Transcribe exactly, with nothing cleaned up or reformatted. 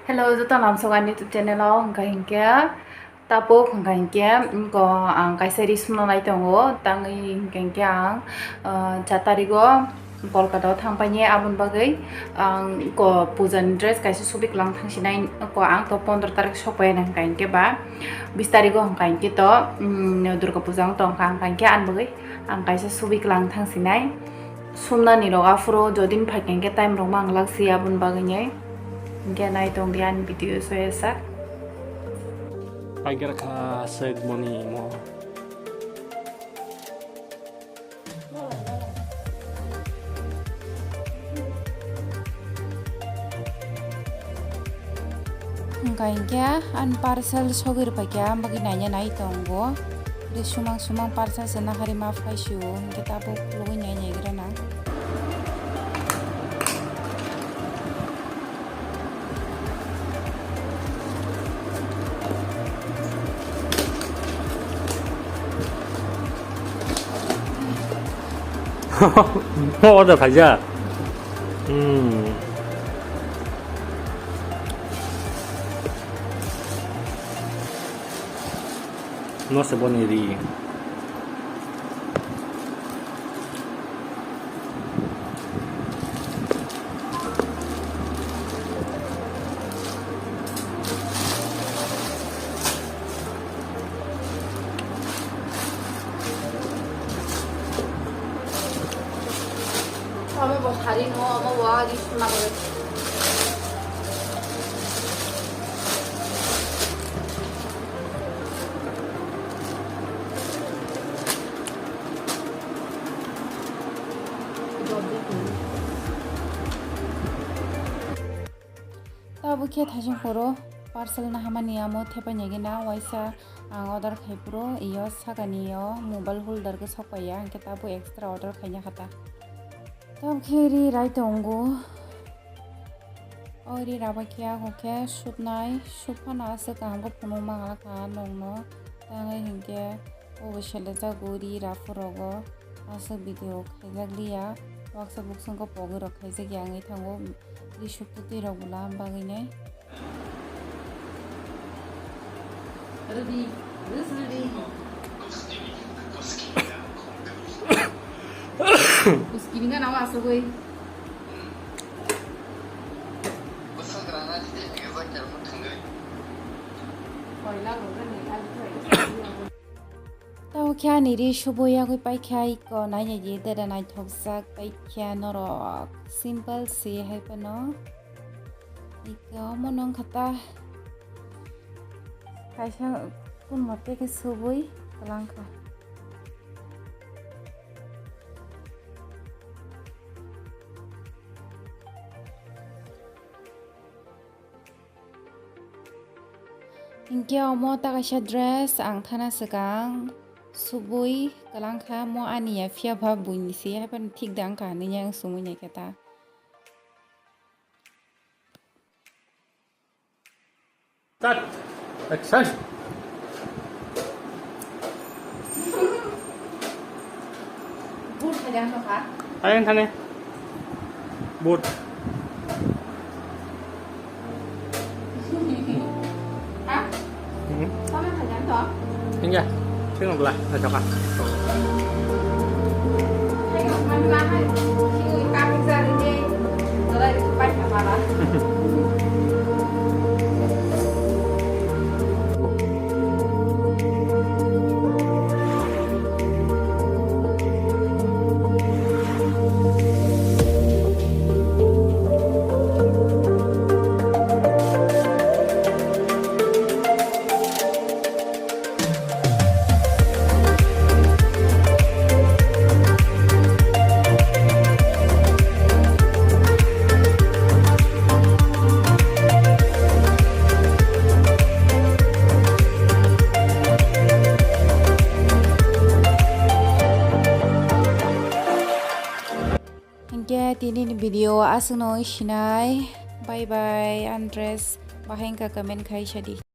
Hello, joto lamsok ani YouTube channel o, hwnkha hinkhe tabuk hwnkha hinkhe, ko ang kaisa ri sumna nai tongo, tangwi hwnkha hinkhe ang, ah, cha tarigo Kolkata o thang paine, aboni bagwi ang ko puja ni dress kaisa subui kwlang thang sinai, ko ang to pondro tarik sok pai na hwnkha hinkhe ba bis tarigo hwnkha hinkhe to, mm, Durga puja wng tongkha, hwnkha hinkhe ani bagwi ang kaisa subui kwlang thang sinai. Sumnani rok aphuru jodin phaikha hinkhe time rok manglak si aboni bagwi nai. Hinkhe nai tongdi ani video soya sak. Paigerkha sek moni mo. Hwnkha hinkhe ani parcel sogwi rwphaikha, ang bagwi naina nai tongo. Tei sumang sumang parcel se nahari ma phaisio, hinkhe tabuk khulugwi nai naigrana. Order khaijak. Hmm. No se boni ri. Omo bo sari no, omo bo agi suna bo. Tabuk khe thaising phuru parcel nahamani amo thepai nai gina waisa ang order khai phuru iyo sakani o mobile holder khe sok pai ya, hinkhe tabuk extra order khaina kha ta. Tabuk khe ri rai tongo. O ri raba khe ako khe supnai, sup phano aswk kaham khe phunuk mangala kha nokno. Tangwi hinkhe obo selejago ri raphuru rogo aswk video khaijak liya. Waksa buksong khe pogwi rok khaijak ya wngwi thango. Ri suk twi rok bwla bagwi nai. Ready, this ready. Uskini gana wa asugwi. Tamo khe ani ri subo yagwi paikha iko nainai di dera naithokjak paikha norok simple se hai phano. Iko omo nong kha ta kaisa kun mote khe subui kwlang kha. Hinkhe omo ta kaisa dress ang thana swkang subui kwlang kha, mo ani ya phiya ba buini se hai phano thik da wng kha hinwi yang sumui nai khe ta. Start. Action. Boot hai jang kha. Ayang thani. Boot. Ha? Hmm. Sama hai jang to. Hingga. Sing bela, na choka. Hinkhe tini ni video aswkno sinai. Bye bye, undress. Bahai wngkha comment khai sadi.